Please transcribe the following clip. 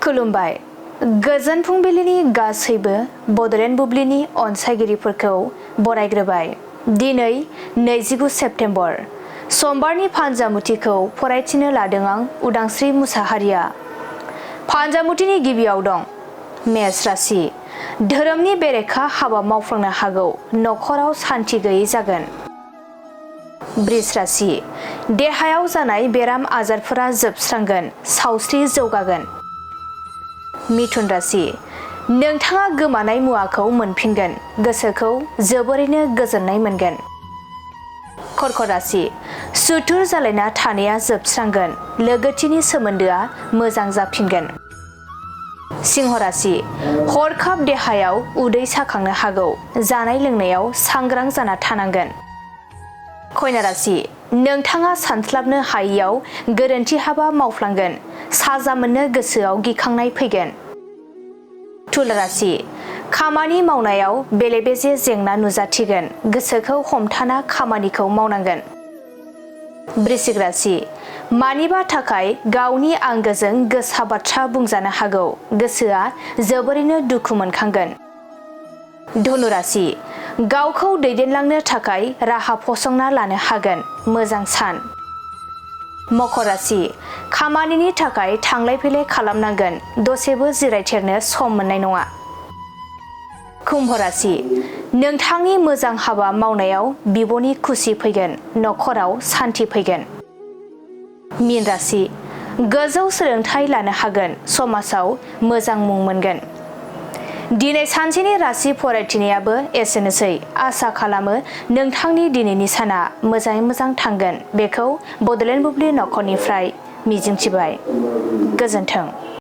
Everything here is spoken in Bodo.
खुलुमबाय गोजोन फुंबिलिनि गासैबो बडलेण्ड बुब्लिनि अनसायगिरिफोरखौ बरायग्रोबाय। दिनै 29 सेप्तेम्बर समबारनि फान्जामुथिखौ फरायथिनो लादों आं उदांस्रि मुसाहारिया। फान्जामुथिनि गिबियाव दं मेष राशि। धोरोमनि बेरेखा हाबा मावफ्लांनो हागौ, नखराव सान्थि गैयै जागोन। बृष राशि। देहायाव जानाय बेराम आजारफोरा जोबस्रांगोन, सावस्रि जौगागोन। मिथुन राशि। नोंथाङा गोमानाय मुवाखौ मोनफिनगोन, गोसोखौ जोबोरैनो गोजोननाय मोनगोन। कर्कट राशि। सुथुर जालायना थानाया जोबस्रांगोन, लोगोथिनि सोमोन्दोआ मोजां जाफिनगोन। सिंह राशि। हरखाब देहायाव उदै साखांनो हागौ, जानाय लोंनायाव सांग्रां जाना थानांगोन। कन्या राशि। नोंथाङा सानस्लाबनो हायैयाव गोरोन्थि हाबा मावफ्लांगोन, साजा मोननो गोसोआव गिखांनाय फैगोन। तुला राशि। खामानि मावनायाव बेले बेजे जेंना नुजाथिगोन, गोसोखौ हमथाना खामानिखौ मावनांगोन। वृश्चिक राशि। मानिबा थाखाय गावनि आंगोजों गोसा बाथ्रा बुंजानो हागौ, गोसोआ जोबोरैनो दुखु मोनखांगोन। धनु राशि। गावखौ दैदेनलांनो थाखाय राहा फसंना लानो हागोन, मोजां सान। मकर राशि। खामानिनि थाखाय थांलाय फैलाय खालामनांगोन, दसेबो जिरायथेरनो सम मोननाय नङा। कुम्भ राशि। नोंथांनि मोजां हाबा मावनायाव बिब'नि खुसि फैगोन, नखराव सान्थि फैगोन। मीन राशि। गोजौ सोलोंथाइ लानो हागोन, समाजाव मोजां मुं मोनगोन। दिनै सानसेनि राशि फरायथिनायाबो एसेनोसै। आसा खालामो नोंथांनि दिनैनि साना मोजाङै मोजां थांगोन, बेखौ बडलेण्ड बुब्लि नखरनिफ्राय मिजिंथिबाय। गोजोन्थों।